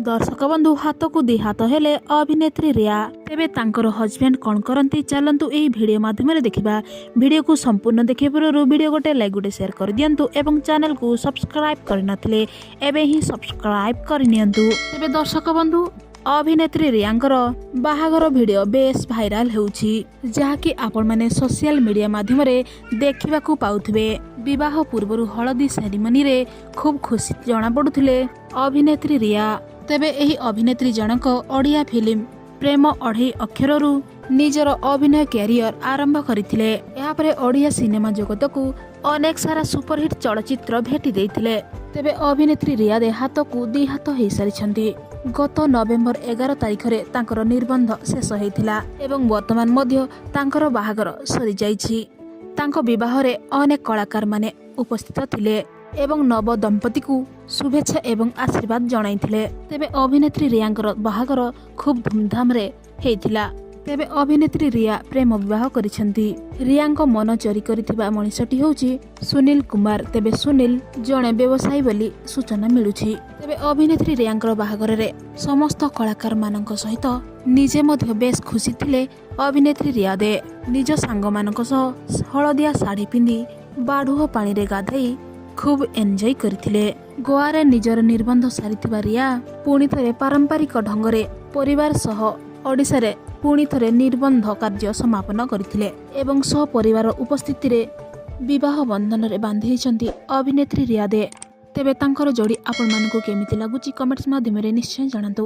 ଦର୍ଶକ ବନ୍ଧୁ, ହାତକୁ ଦି ହାତ ହେଲେ ଅଭିନେତ୍ରୀ ରିୟା। ତେବେ ତାଙ୍କର ହଜବେଣ୍ଡ କ'ଣ କରନ୍ତି, ଚାଲନ୍ତୁ ଏହି ଭିଡ଼ିଓ ମାଧ୍ୟମରେ ଦେଖିବା। ଭିଡ଼ିଓକୁ ସମ୍ପୂର୍ଣ୍ଣ ଦେଖିବା ପୂର୍ବରୁ ଭିଡ଼ିଓ ଗୋଟେ ଲାଇକ୍, ଗୋଟେ ସେୟାର କରିଦିଅନ୍ତୁ ଏବଂ ଚ୍ୟାନେଲକୁ ସବସ୍କ୍ରାଇବ୍ କରିନଥିଲେ ଏବେ ହିଁ ସବସ୍କ୍ରାଇବ୍ କରିନିଅନ୍ତୁ। ତେବେ ଦର୍ଶକ ବନ୍ଧୁ, ଅଭିନେତ୍ରୀ ରିୟାଙ୍କର ବାହାଘର ଭିଡ଼ିଓ ବେଶ ଭାଇରାଲ ହେଉଛି, ଯାହାକି ଆପଣମାନେ ସୋସିଆଲ ମିଡ଼ିଆ ମାଧ୍ୟମରେ ଦେଖିବାକୁ ପାଉଥିବେ। ବିବାହ ପୂର୍ବରୁ ହଳଦୀ ସେରିମନିରେ ଖୁବ୍ ଖୁସି ଜଣାପଡ଼ୁଥିଲେ ଅଭିନେତ୍ରୀ ରିୟା। ତେବେ ଏହି ଅଭିନେତ୍ରୀ ଜଣକ ଓଡ଼ିଆ ଫିଲ୍ମ ପ୍ରେମ ଅଢ଼େଇ ଅକ୍ଷରରୁ ନିଜର ଅଭିନୟ କ୍ୟାରିୟର ଆରମ୍ଭ କରିଥିଲେ। ଏହାପରେ ଓଡ଼ିଆ ସିନେମା ଜଗତକୁ ଅନେକ ସାରା ସୁପରହିଟ୍ ଚଳଚ୍ଚିତ୍ର ଭେଟି ଦେଇଥିଲେ। ତେବେ ଅଭିନେତ୍ରୀ ରିୟା ଦେ ହାତକୁ ଦି ହାତ ହେଇସାରିଛନ୍ତି। ଗତ ନଭେମ୍ବର 11 ତାରିଖରେ ତାଙ୍କର ନିର୍ବନ୍ଧ ଶେଷ ହୋଇଥିଲା ଏବଂ ବର୍ତ୍ତମାନ ମଧ୍ୟ ତାଙ୍କର ବାହାଘର ସରିଯାଇଛି। ତାଙ୍କ ବିବାହରେ ଅନେକ କଳାକାରମାନେ ଉପସ୍ଥିତ ଥିଲେ ଏବଂ ନବ ଦମ୍ପତିକୁ ଶୁଭେଚ୍ଛା ଏବଂ ଆଶୀର୍ବାଦ ଜଣାଇଥିଲେ। ତେବେ ଅଭିନେତ୍ରୀ ରିୟାଙ୍କର ବାହାଘର ଖୁବ୍ ଧୁମଧାମରେ ହେଇଥିଲା। ତେବେ ଅଭିନେତ୍ରୀ ରିୟା ପ୍ରେମ ବିବାହ କରିଛନ୍ତି। ରିୟାଙ୍କ ମନ ଚୋରି କରିଥିବା ମଣିଷଟି ହେଉଛି ସୁନୀଲ କୁମାର। ତେବେ ସୁନୀଲ ଜଣେ ବ୍ୟବସାୟୀ ବୋଲି ସୂଚନା ମିଳୁଛି। ତେବେ ଅଭିନେତ୍ରୀ ରିୟାଙ୍କର ବାହାଘରରେ ସମସ୍ତ କଳାକାରମାନଙ୍କ ସହିତ ନିଜେ ମଧ୍ୟ ବେଶ ଖୁସି ଥିଲେ ଅଭିନେତ୍ରୀ ରିୟା ଦେ। ନିଜ ସାଙ୍ଗମାନଙ୍କ ସହ ହଳଦିଆ ଶାଢ଼ୀ ପିନ୍ଧି ବାଢୁଅ ପାଣିରେ ଗାଧେଇ ଖୁବ୍ ଏନ୍ଜୟ କରିଥିଲେ। ଗୋଆରେ ନିଜର ନିର୍ବନ୍ଧ ସାରିଥିବା ରିୟା ପୁଣି ଥରେ ପାରମ୍ପରିକ ଢଙ୍ଗରେ ପରିବାର ସହ ଓଡ଼ିଶାରେ ପୁଣି ଥରେ ନିର୍ବନ୍ଧ କାର୍ଯ୍ୟ ସମାପନ କରିଥିଲେ ଏବଂ ସପରିବାର ଉପସ୍ଥିତିରେ ବିବାହ ବନ୍ଧନରେ ବାନ୍ଧି ହୋଇଛନ୍ତି ଅଭିନେତ୍ରୀ ରିୟା ଦେ। ତେବେ ତାଙ୍କର ଯୋଡ଼ି ଆପଣମାନଙ୍କୁ କେମିତି ଲାଗୁଛି, କମେଣ୍ଟସ୍ ମାଧ୍ୟମରେ ନିଶ୍ଚୟ ଜଣାନ୍ତୁ।